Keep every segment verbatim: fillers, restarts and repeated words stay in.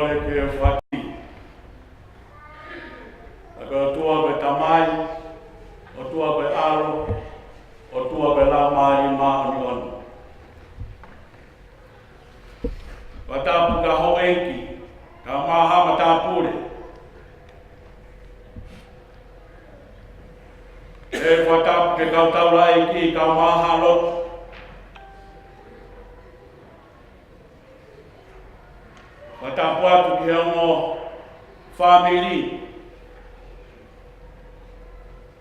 Ke fati. Ko e ʻOtua ko e Tamai, ʻOtua ko e ʻAlo, ʻOtua ko e Laumālie Māʻoniʻoni. Fakatapu ki he houʻeiki, kae ʻumaʻā haʻa matāpule. ʻE fakatapu ki he kau taulaʻeiki, kae ʻumaʻā haʻa lotu. Fakatapu atu ki he ongo fāmili.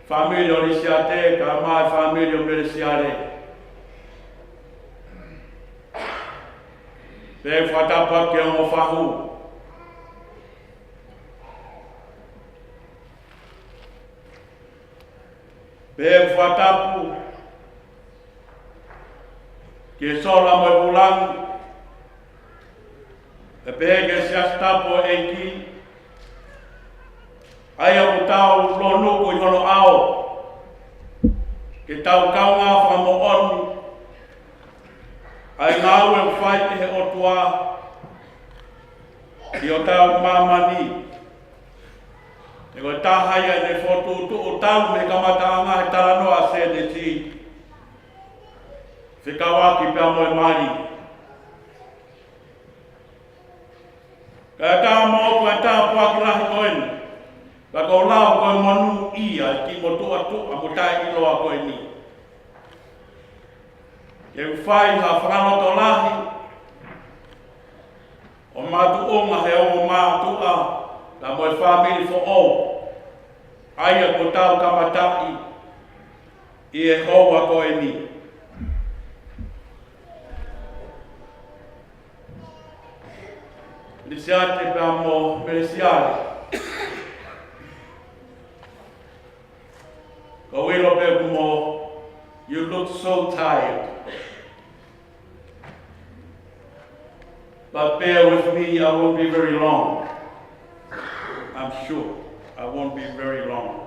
Fāmili ʻo Lisiate, kae ʻumaʻā e fāmili ʻo Melesiale. Pea fakatapu atu ki he ongo fahu. Pea fakatapu ki he sola mo e vūlangi, ʻe pehē ki he Siasi Tapu ʻo e ʻEiki, ʻa ia ʻoku tau lōnuku ʻi hono ʻao, ke tau kaungā fakamoʻoni ʻa e ngāue ʻoku fai ʻe he ʻOtua ʻi hotau māmani. He ko e taha ia ʻene fokotuʻutuʻu talu mei he kamataʻanga he talanoa Sēnesi, fekauʻaki pea mo e mali. Ka ʻi he taimi ko e tāpuaki lahi ko eni, ka ko e lau ko e monūʻia e kiʻi motuʻa tuʻa mo taʻeʻiloa ko eni. Ke u fai ha fakalotolahi ʻo makatuʻunga he ongo mātuʻa, kae ʻumaʻā e fāmili foʻou, ʻa ia kuo tau kamataʻi ʻi he houa ko eni. Lisiate pea mo Melesiale. Ka ʻilo pē kuo mo, you look so tired. But bear with me, I won't be very long. I'm sure I won't be very long.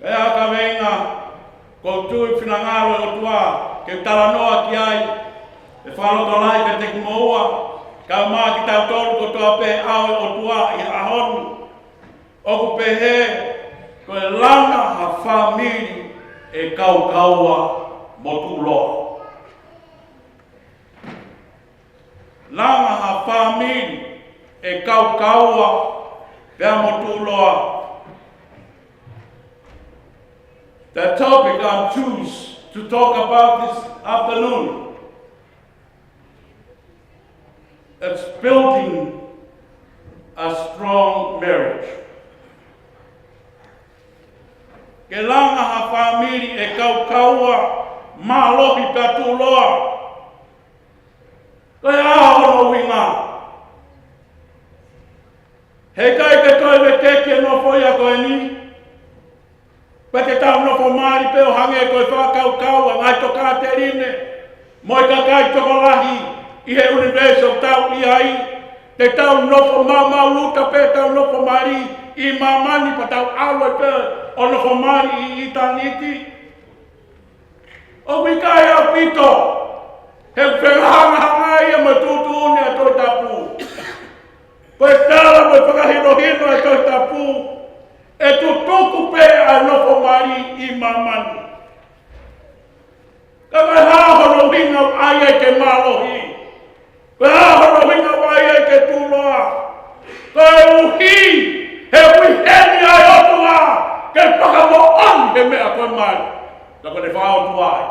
Ka ʻi ai ha kaveinga, ʻoku ou tui finangalo e ʻOtua ke talanoa ki ai, ʻe fakalotolahi kiate kimoua, kae ʻumaʻā kitautolu kotoa pē ʻa e ʻOtua ʻi he ʻaho ni. ʻOku pehē, ko e langa ha fāmili ʻe kaukaua mo tuʻuloa. Langa ha fāmili ʻe kaukaua pea mo tuʻuloa. The topic I choose to talk about this afternoon is building a strong marriage. Ke langa ha fāmili ʻe kaukaua, mālohi pea tuʻuloa. Ko e hā hono ʻuhinga? Heʻikai ke toe veteki e nofo ia ko eni. Pea te tau nofo mali pē ʻo hangē ko e fakakaukau ʻa e ngaahi tokāteline mo e kakai tokolahi ʻi he ʻunivēsi ʻoku tau ʻi ai. Te tau nofo maumau uta pē, tau nofo mali ʻi māmani pea tau ʻalu pē ʻo nofo mali ʻi ʻitāniti. ʻOku ʻikai ʻaupito, he ʻoku fehangahangai ia mo e tuʻutuʻuni ʻa e Tohi Tapu. Ko e tala mo e fakahinohino ʻa e Tohi Tapu, ʻe tutuku pē ʻa e nofo mali ʻi māmani. Ka ko e hā hono ʻuhinga ʻoku ʻai ai ke mālohi? Ko e hā hono ʻuhinga ʻoku ʻai ai ke tuʻuloa? Koeʻuhi he ui heni ʻa e ʻOtua ke fakamoʻoni he meʻa ko e mali. Ka ko e fakaʻotua ai.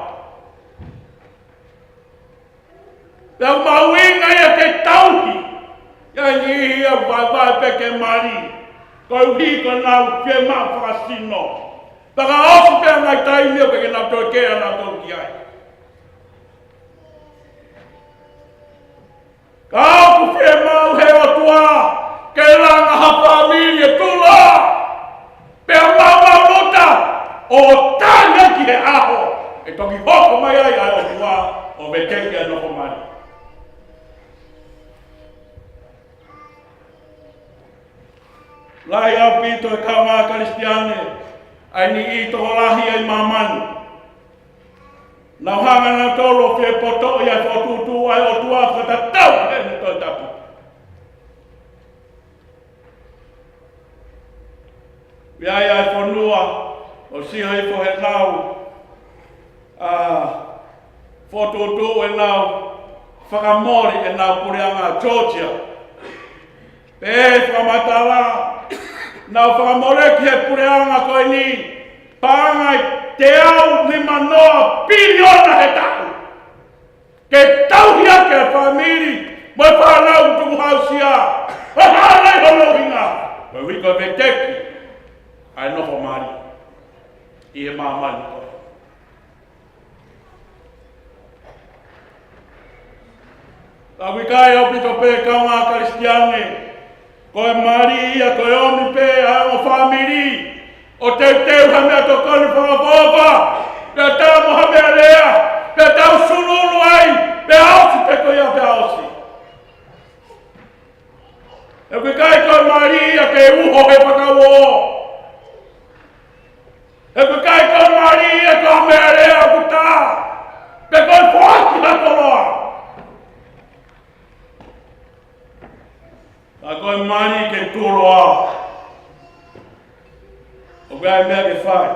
Pea ʻoku mahuʻinga ia ke tauhi ʻa e niʻihi ʻoku vaivai pē ke mali, koeʻuhi ko ʻenau fiemaʻu fakasino. Fakaʻosi pē ʻa e ngaahi taimi ʻoku ʻikai ke nau toe kei ʻa nautolu ki ai. Ka ʻoku fiemaʻu he ʻOtua ke langa ha fāmili ʻe tuʻuloa, pea maumau uta ʻo tali ki he ʻaho ʻe toki hoko mai ai ʻa e ʻOtua ʻo veteki ʻa e nofo mali. Lahi ʻaupito e kaungā Kalisitiane ʻa e niʻihi tokolahi ʻi māmani. Nau hanga ʻe nautolu ʻo fie potoʻi ʻa e fokotuʻutuʻu ʻa e ʻOtua fakatatau ki heʻene Tohi Tapu. ʻI ai ʻa e fonua ʻo sio hifo heʻenau, ʻa, fokotuʻutuʻu ʻenau fakamole ʻenau puleʻanga Georgia. Pea fakamatala, nau fakamole ki he puleʻanga ko eni, paʻanga ʻe teau nimanoa piliona he taʻu. Ke tauhi ʻaki ʻa e fāmili, mo e fānau tukuhausia, ʻo hānai hono ʻuhinga, koeʻuhi ko e veteki ʻa e nofo mali ʻi he māmani ko ē. Ka ʻoku ʻikai ʻaupito pē kaungā Kalisitiane, ko e mali ia ko e ʻomi pē ʻa e ongo fāmili ʻo teuteu ha meʻatokoni fakaʻofoʻofa, pea tā mo ha meʻalea, pea tau suluʻulu ai, pea ʻosi pē ko ia pea ʻosi. He ʻoku ʻikai ko e mali ia ke uho he fakauō. He ʻoku ʻikai ko e mali ia ko ha meʻalea ʻoku tā, pe ko e foaki ha koloa. Ka ko e mali ke tuʻuloa. ʻOku ʻi ai e meʻa ke fai.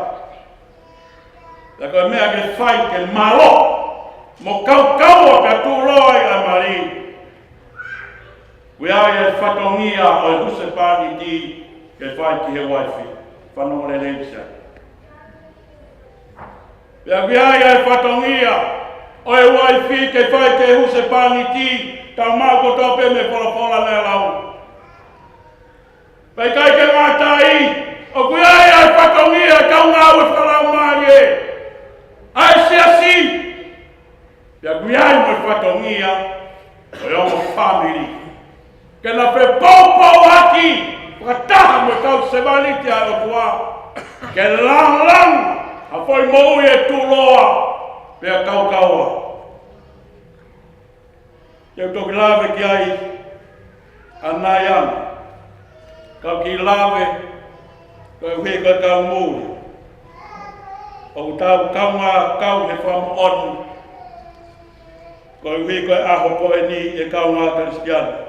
Ka ko e meʻa ke fai ke mālō mo kaukaua pea tuʻuloa ai ʻa e mali. ʻOku ʻi ai e fatongia ʻo e husepāniti ke fai ki he uaifi. Fanongo lelei Lisa. Pea ʻoku ʻi ai e fatongia ʻo e uaifi ke fai ki he husepāniti, tau maʻu kotoa pē mei he folofola naʻe lau. Pea ʻikai ke ngata ai, ʻoku ʻi ai e fatongia ʻa e kau ngāue fakalaumālie, ʻa e siasi, pea ʻoku ʻi ai mo e fatongia ʻo e ongo fāmili. Ke na fepoupouaki fakataha mo e kau sevāniti ʻa e ʻOtua, ke lāngilangi ha foʻi moʻui ʻe tuʻuloa pea kaukaua. Te u toki lave ki ai ʻanai ange, kau kiʻi lave, koeʻuhi ko e kau muli. ʻOku tau kaungā kau he fakamoʻoni, koeʻuhi ko e ʻaho ko eni ʻa e kaungā Kalisitiane.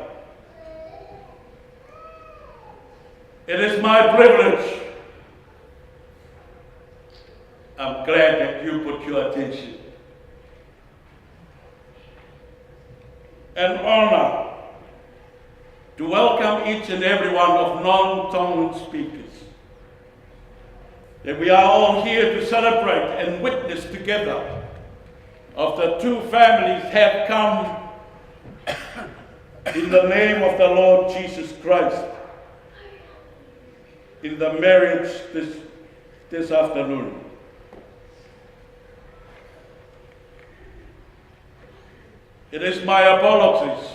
It is my privilege. I'm glad that you put your attention. An honor to welcome each and every one of non-Tongan speakers. That we are all here to celebrate and witness together of the two families have come in the name of the Lord Jesus Christ in the marriage this, this afternoon. It is my apologies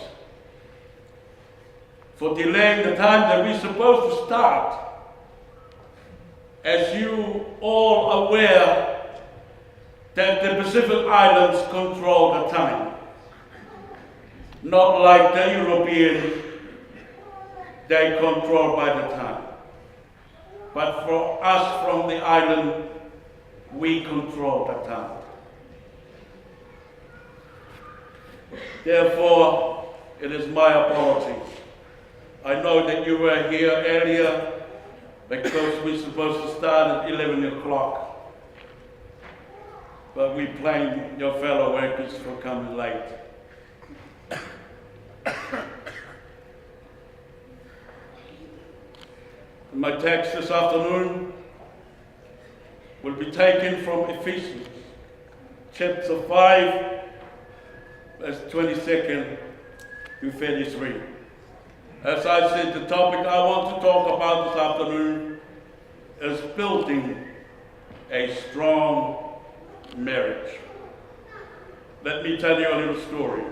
for delaying the time that we're supposed to start. As you all aware that the Pacific Islands control the time, not like the European, they control by the time. But for us from the island, we control the time. Therefore, it is my apology. I know that you were here earlier because we're supposed to start at eleven o'clock. But we blame your fellow workers for coming late. My text this afternoon will be taken from Ephesians chapter five, verse twenty-second to thirty-three. As I said, the topic I want to talk about this afternoon is building a strong marriage. Let me tell you a little story.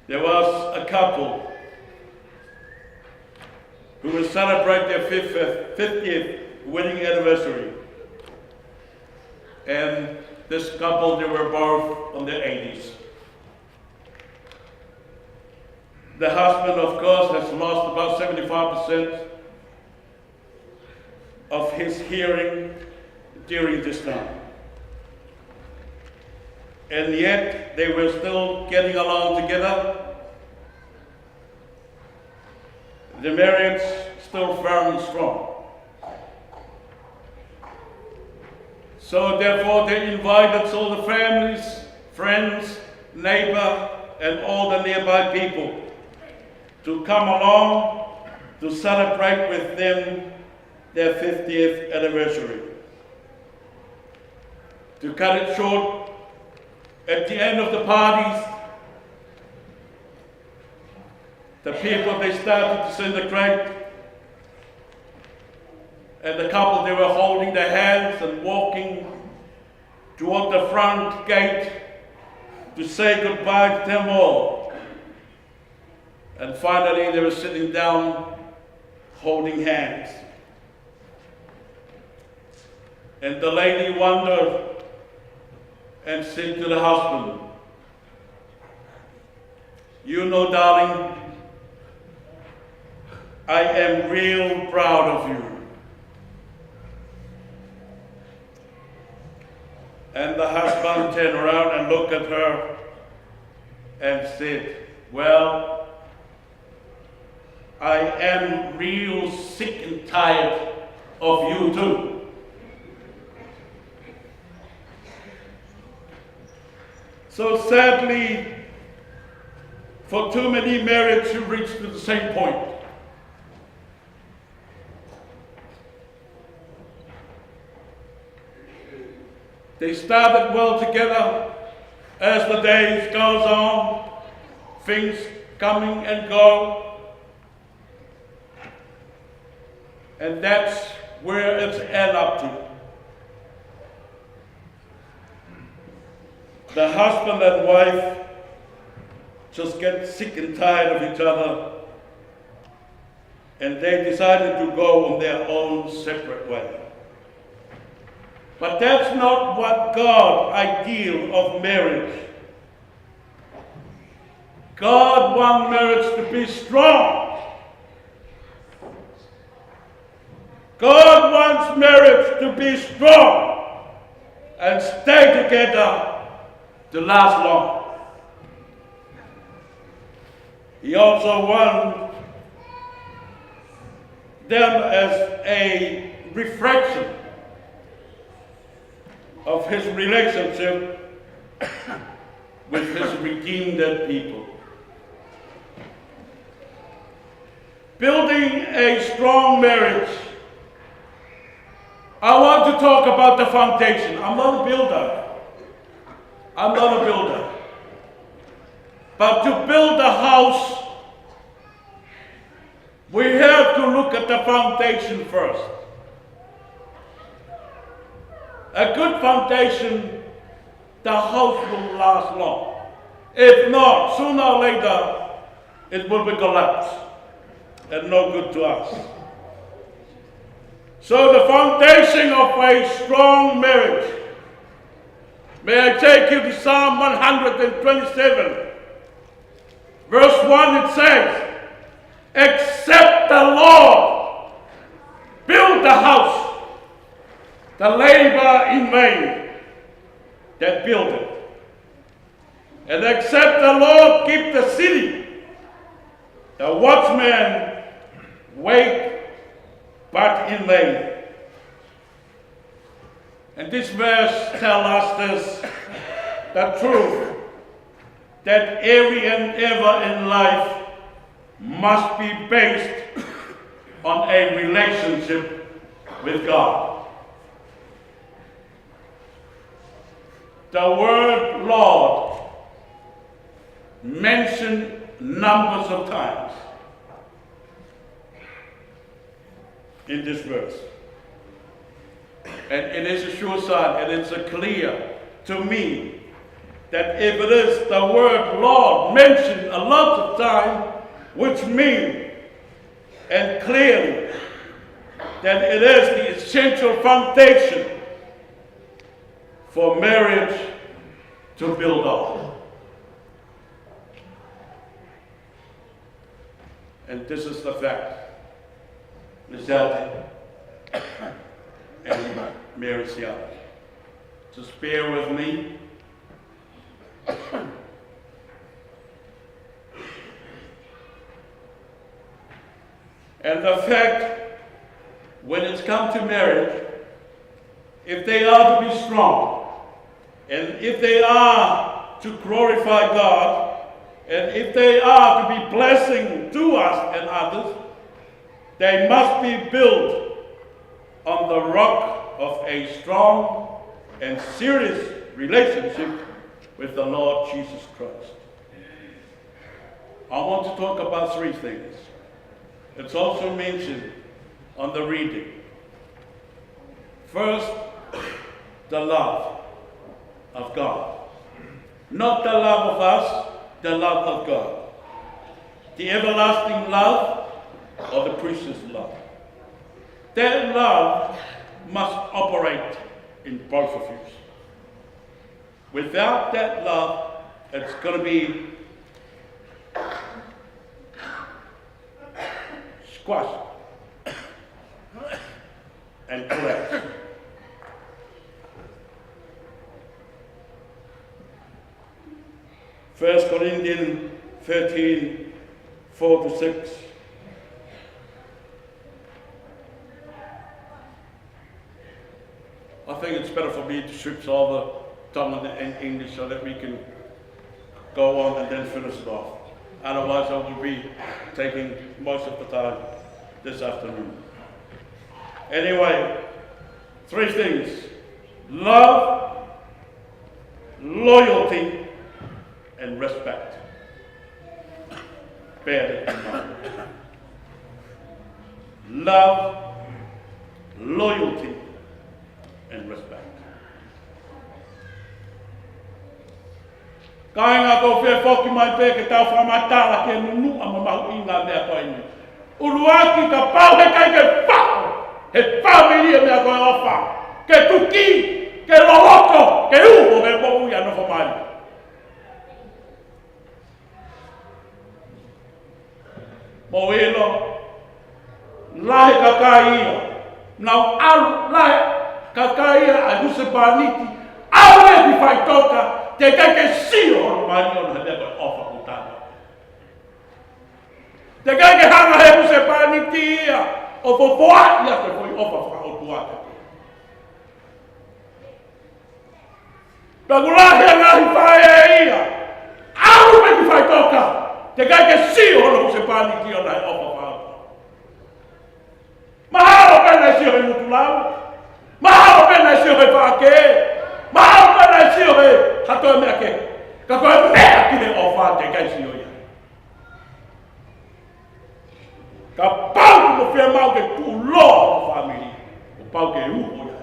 There was a couple who will celebrate their fiftieth, fiftieth wedding anniversary. And this couple, they were both on their eighties. The husband, of course, has lost about seventy-five percent of his hearing during this time. And yet they were still getting along together. The marriage still firm and strong. So therefore they invited all the families, friends, neighbor, and all the nearby people to come along to celebrate with them their fiftieth anniversary. To cut it short, at the end of the parties, the people, they started to disintegrate, and the couple, they were holding their hands and walking toward the front gate to say goodbye to them all. And finally, they were sitting down, holding hands. And the lady wondered and said to the husband, "You know, darling, I am real proud of you." And the husband turned around and looked at her and said, "Well, I am real sick and tired of you too." So sadly, for too many marriages, you reach to the same point. They started well together. As the days goes on, things coming and go. And that's where it's end up to. The husband and wife just get sick and tired of each other, and they decided to go on their own separate way. But that's not what God ideal of marriage. God wants marriage to be strong. God wants marriage to be strong and stay together to last long. He also wants them as a reflection of his relationship with his redeemed people. Building a strong marriage. I want to talk about the foundation. I'm not a builder. I'm not a builder. But to build a house, we have to look at the foundation first. A good foundation, the house will last long. If not, sooner or later, it will be collapsed and no good to us. So the foundation of a strong marriage, may I take you to Psalm one hundred and twenty-seven, verse one, it says, "Except the Lord build the house, they labor in vain that build it. And except the Lord keep the city, the watchman wake but in vain." And this verse tells us this, the truth, that every endeavor in life must be based on a relationship with God. The word Lord mentioned numbers of times in this verse. And it is a sure sign, and it's a clear to me that if it is the word Lord mentioned a lot of time, which means, and clearly, that it is the essential foundation for marriage to build on. And this is the fact. Miss Elton and Mary Seattle, just bear with me. The fact, when it's come to marriage, if they are to be strong, and if they are to glorify God, and if they are to be blessing to us and others, they must be built on the rock of a strong and serious relationship with the Lord Jesus Christ. I want to talk about three things. It's also mentioned on the reading. First, the love of God. Not the love of us, the love of God. The everlasting love or the precious love. That love must operate in both of you. Without that love, it's gonna be squashed and collapsed. First Corinthians thirteen, four to six. I think it's better for me to switch over Tongan and English so that we can go on and then finish it off. Otherwise, I will be taking most of the time this afternoon. Anyway, three things: love, loyalty, and respect. Bear that in mind. Love, loyalty, and respect. Kāinga, ʻoku ou fie foki mai pē ke tau fakamatala ki he nunuʻa mo e mahuʻinga ʻo e meʻa ko eni. ʻUluaki, kapau heʻikai ke faʻo ʻe he fāmili e meʻa ko e ʻofa, ke tuki, ke loloto, ke uho he moʻui ʻa e nofo mai. Mou ʻilo, lahi e kakai ia. Nau ʻalu, lahi e kakai ia ʻa e husepāniti, ʻalu ia ki faʻitoka, teʻeki ai ke sio hono mali ʻona he meʻa ko e ʻofa ʻoku tala. Teʻeki ai ke hanga ʻe he husepāniti ia ʻo fofoaʻi ʻa e foʻi ʻofa fakaʻotua kiate ia. Pea ʻoku lahi e ngaahi faʻē ia, ʻalu pē ki faʻitoka, teʻeki ai ke sio hono husepāniti ʻona he ʻofa fakaʻotua. Mahalo pē naʻe sio he ngutu lau. Mahalo pē naʻe sio he faʻakē. Mahalo pē naʻe sio he ha toe meʻa kehe. Ka ko e meʻa ki he ʻofa teʻeki ai sio ia. Kapau ʻoku fiemaʻu ke tuʻuloa ho fāmili, kuo pau ke uho ia.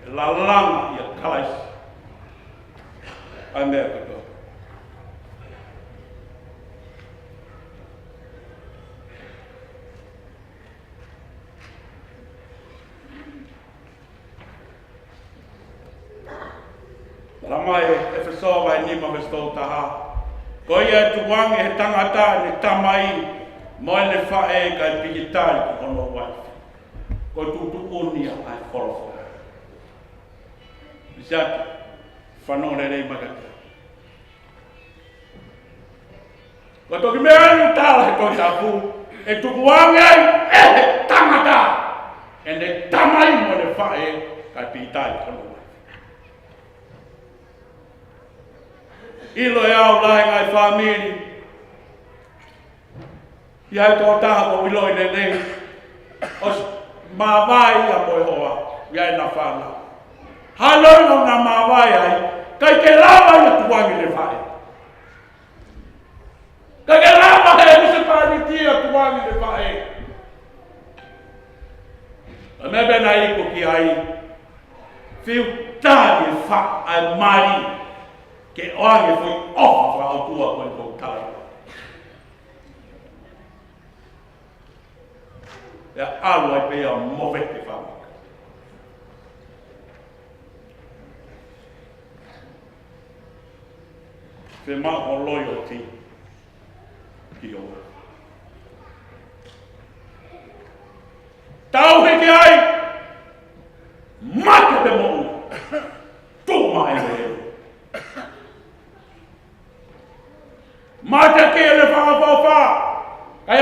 ʻE lalanga ʻia Kalaisi ʻa e meʻa kotoa. Tala mai ʻe ʻEfesō vahe nima veesi tolu taha: Ko ia ʻe tukuange ʻe he tangata ʻene tamai mo ʻene faʻē, kae pikitai ki hono uaifi. Ko e tuʻutuʻuni ia ʻa e folofola. Misiata, fanongo lelei mai kiate au. Ko e toki meʻa ʻeni ʻoku tala he Tohi Tapu, ʻe tukuange ai ʻe he tangata ʻene tamai mo ʻene faʻē, kae pikitai ki hono uaifi. ʻIlo ʻe au lahi e ngaahi fāmili, ʻi ai e tokotaha ʻoku ou ʻiloʻi lelei, ʻosi māvae ia mo e hoa, ʻi ai ʻena fānau. Halo ina ʻoku na māvae ai, ʻikai ke lava ia ʻo tukuange ʻene faʻē. ʻIkai ke lava ʻe he husepāniti ia ʻo tukuange ʻene faʻē. ʻA e meʻa pē naʻe iku ki ai, fiu tani fa ʻa e mali ke ʻoange e foʻi ʻofa fakaʻotua ko eni ʻoku ou tala. ʻE ʻalu ai pē ia ʻo movete fāmili. Fiemaʻu ho loyalty ki he ʻOtua. Tau hiki ai, mate pe moʻui, tuʻu mai e lelei. Mate ki he ʻelefanga fōfā, ka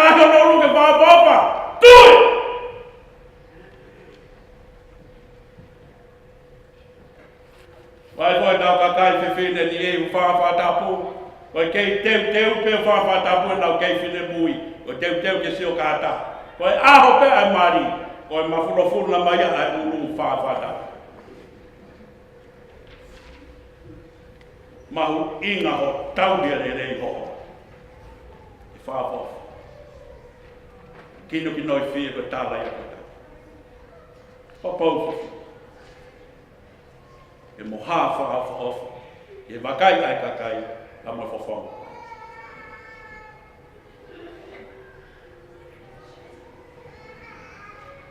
ʻAi hono ʻulu ke fakaʻofoʻofa. Do it! Vai ko e tau kakai fefine ni ʻi he fakafatapu. Ko e kei teuteu pē fakafatapu ʻenau kei finemui. Ko e teuteu ke sio kātaki. Ko e ʻaho pē ʻa e mali. Ko e mafulofula mai ʻa e ʻulu fakafatapu. Mahuʻinga hoʻo tauhi ʻa e lelei hoʻo. ʻI he fakafo. Kinokinoi fie ko e tala ia ko e tala. Papau fo. ʻE mo ha fakaʻofoʻofa. ʻE vakai ʻa e kakai, ka mo e fofonga.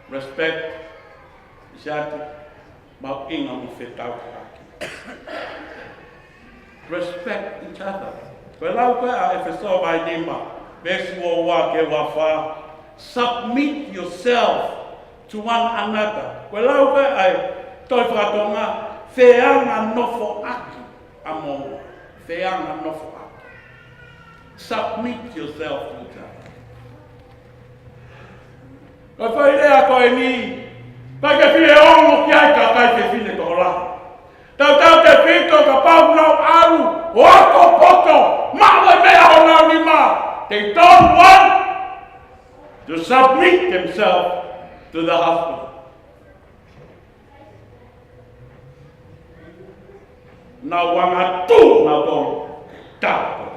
Respect. Siate, mahuʻinga mo fetaulaki. Respect each other. Ko e lau ko ē ʻa ʻEfesō vahe nima, veesi ua ua ki he ua fā. Submit yourself to one another. Ko e lau ko ē ʻa e tohi faka-Tonga, feanganofoʻaki ʻa moua. Feanganofoʻaki. Submit yourself to each other. Ko e foʻi lea ko eni, ʻikai ke fie ongo ki ai kakai fefine tokolahi. Tautautefito kapau nau ʻalu ʻo ako poto, maʻu e meʻa honau nima. They don't want to submit themselves to the husband. Nau angatū nautolu. Tapu.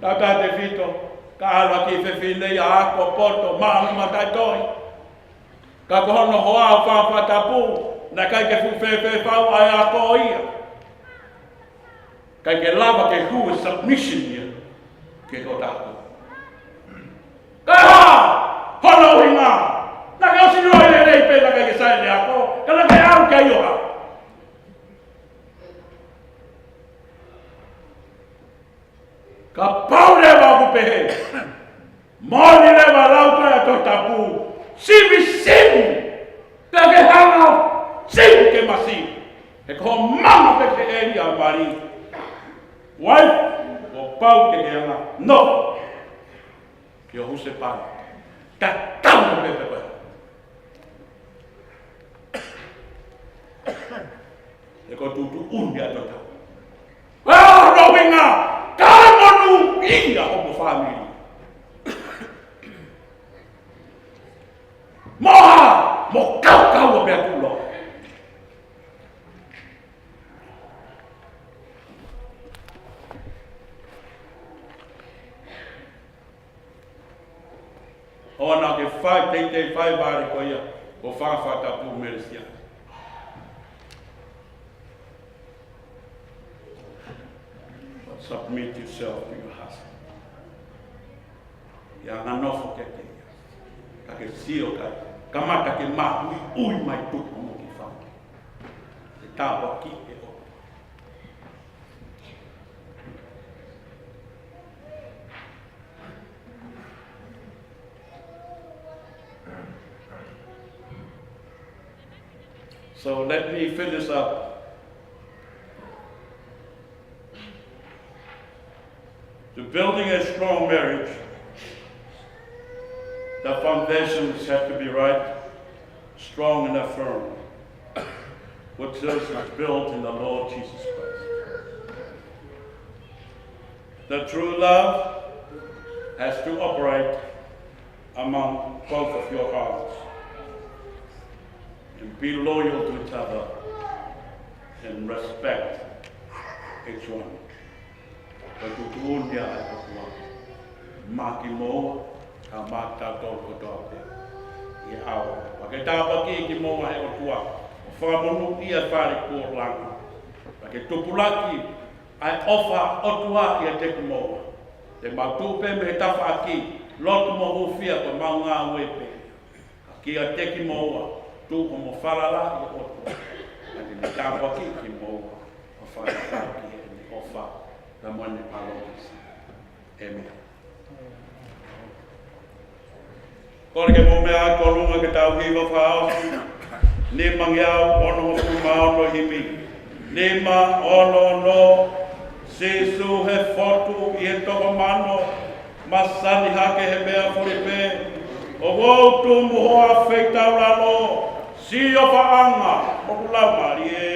Tautautefito, ka ʻalu ʻa e kiʻi fefine ia ʻo ako poto, maʻu mataʻitohi. Ka ko hono hoa ʻo fakafatapu, naʻe ʻikai ke fuʻu fēfē fau ʻa e ako ia. ʻIkai ke lava ke hū e submission ia ki he tokotaha ko ē. Ka ʻi ai hono ʻuhinga, naʻa ke ʻosi loi lelei pē naʻa ʻikai ke sai ʻene ako, ka naʻa ke ʻalu ki ai ʻo hā. Kapau leva ʻoku pehē, moʻoni leva lau ko ē ʻa e Tohi Tapu, sivisivi, pea ke hanga ʻo sivi ke masivi. He ko hoʻo mama pē ke ʻeli ʻa e mali. Wife, kuo pau ke ke hanga ʻo nofo ki ho husepāniti. Tatau pē pe ko e hā. He ko e tuʻutuʻuni ʻa e Tohi Tapu. ʻA, no winga, ka monūʻia homo fāmili. Mo ha, mo kaukaua pea tulo. ʻOua naʻa ke fai, teitei fai vale ko ia, ko e fakafatapu Melesiate. Submit yourself to your husband. Ia anganofo kiate ia. Ka ke sio ka, kamata ke mahuʻi ui mai tuku mo ke fai. Ke tāpuakiʻi ʻe ʻOtua. So let me finish up. To building a strong marriage, the foundations have to be right, strong and firm, which is built in the Lord Jesus Christ. The true love has to operate among both of your hearts. And be loyal to each other and respect each one. Ko e tuʻutuʻuni ia ʻa e ʻOtua maʻa kimoua, ka maʻa kitautolu kotoa pē. ʻI he ʻaho, pea ke tāpuakiʻi kimoua ʻe he ʻOtua, ʻo fakamonūʻia e fale kuo langa. Pea ke tupulaki ʻa e ʻofa ʻa e ʻOtua ʻiate kimoua. Te mau tuʻu pē mei he tafaʻaki, lotu mo hūfia ko ʻemau ngāue pē. Ka kiate kimoua, tuʻu homo falala ʻi he ʻOtua. Ka te ne tāpuakiʻi kimoua, ʻo fakatatau ki heʻene ʻofa, pea mo ʻene palōmesi. ʻĒmeni. Kole ke mou meʻa ʻi tolunga ke tau hiva fakaʻosi. Nimangeau onongofulu mā ono himi. Nima ono ono, Sīsū he fotu ʻi he toko mano, masani hake he meʻa fuli pē, ʻoku ou tumu hoa feitaulalo, siofaʻanga ʻoku laumālie.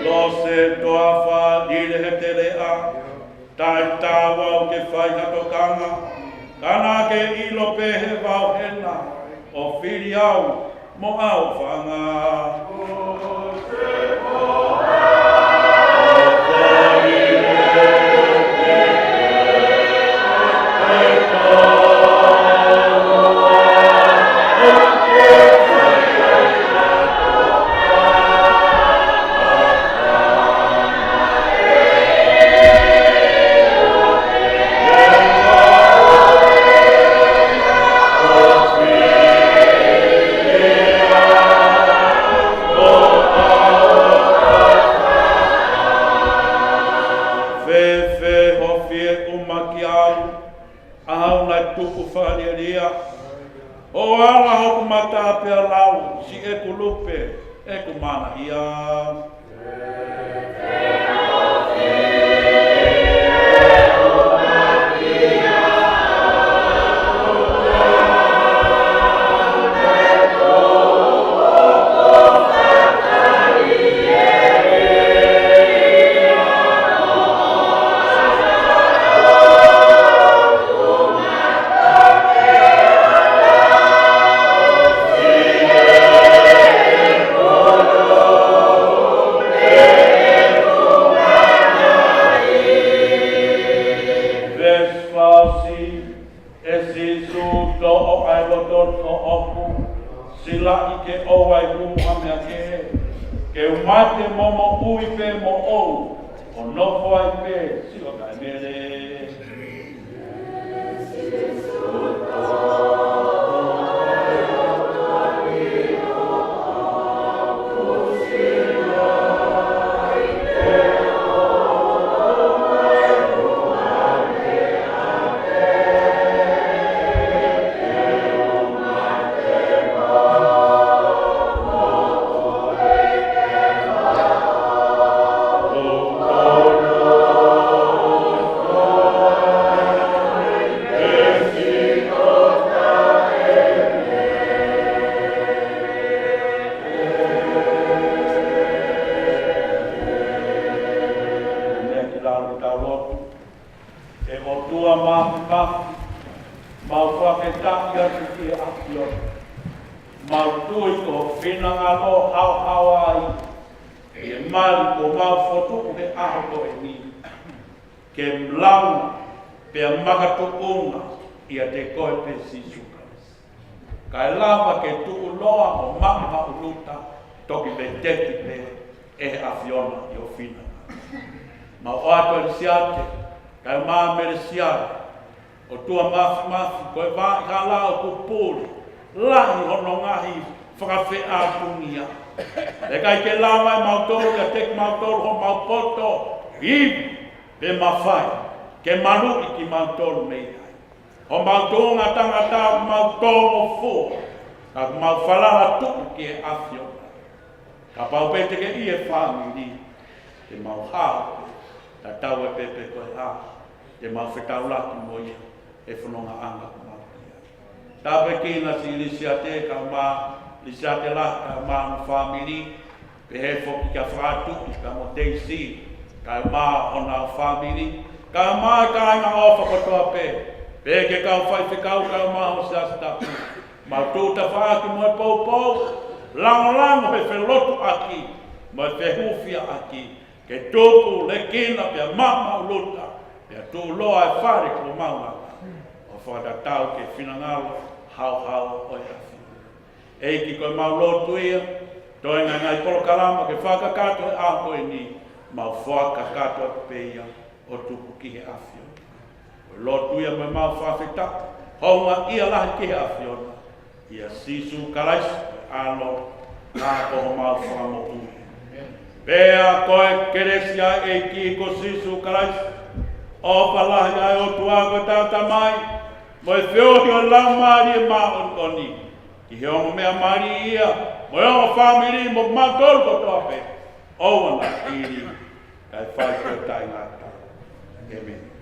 Lose toafa lile he teleʻa, taʻetaau au ke fai ha tokanga, ka naʻa ke ʻilo pē he vao hena, ʻo fili au mo au fanga. Fēfē hoʻo fie ʻuma kiate au, ʻa au naʻe tuku fakalielia, ʻo ala hoku mata pea lau, siʻeku lupe, ʻeku mana ia. Veesi fā ʻosi, ʻE Sīsū, toʻo ʻa e loto ʻoʻoku, silaʻi ke ʻoua ʻe hū ha meʻa kehe, ke u mate mo moʻui pē moʻou, ʻo nofo ai pē siʻo taʻemele. Mea ki lalo tau lotu. ʻE ʻOtua Māfimafi, mau fakafetaʻi atu ki he ʻAfiona. Mau tui ko ho finangalo haohaoa ia, ʻi he mali kuo mau fokotuʻu he ʻaho ko eni, ke langa pea makatuʻunga ʻiate koe pē Sīsū Kalaisi. Kae lava ke tuʻuloa ʻo maʻumaʻuluta, toki veteki pē ʻe he ʻAfiona ʻi ho finangalo. Mau ʻoatu ʻa Lisiate, kae ʻumaʻā Melesiale, ʻOtua Māfimafi, ko e vaʻa hala ʻoku puli, lahi hono ngaahi fakafeʻātungia. ʻIkai ke lava ʻe mautolu ʻiate kimautolu homau poto, ivi, pe mafai, ke maluʻi kimautolu mei ai. Homau tuʻunga tangata ʻoku mau tongofua, ka ʻoku mau falala tuʻu ki he ʻAfiona. Kapau pē te ke ʻi he fāmili, te mau hao, tatau ai pē pe ko e hā, te mau fetaulaki mo ia, he fonongaʻanga ʻoku mau ʻi ai. Tāpuekina siʻi Lisiate kae ʻumaʻā, Lisiate lahi kae ʻumaʻā hono fāmili, pehē foki kia Fatu, kae ʻumaʻā Teisi, kae ʻumaʻā honau fāmili, kae ʻumaʻā e kāinga ʻofa kotoa pē, pehē ki he kau faifekau kae ʻumaʻā ho Siasi Tapu. Mau tuʻu tafaʻaki mo e poupou, langolango he felotuʻaki, mo e fehūfiaʻaki, ke tupu, lekina, pea maʻumaʻuluta, pea tuʻuloa e fale kuo mau langa, ʻo fakatatau ki he finangalo haohaoa ʻo e ʻAfiona. ʻEiki, ko ʻemau lotu ia, Toe ngaahi polokalama ke fakakakato he ʻaho ko eni, mau fakakakato atu pē ia ʻo tuku ki he ʻAfiona. Ko e lotu ia mo ʻemau fakafetaʻi, houngaʻia lahi ki he ʻAfiona, ʻia Sīsū Kalaisi, ko e ʻAlo, ʻa ko homau Fakamoʻui. Pea ko e kelesi ʻa e ʻEiki ko Sīsū Kalaisi, ʻofa lahi ʻa e ʻOtua ko e Tamai, mo e feohi ʻo e Laumālie Māʻoniʻoni, ki he ongo meʻa mali ia, mo e ongo fāmili, mo kimautolu kotoa pē, ʻoua naʻa ili, kae fai ki he taʻengata. ʻĒmeni.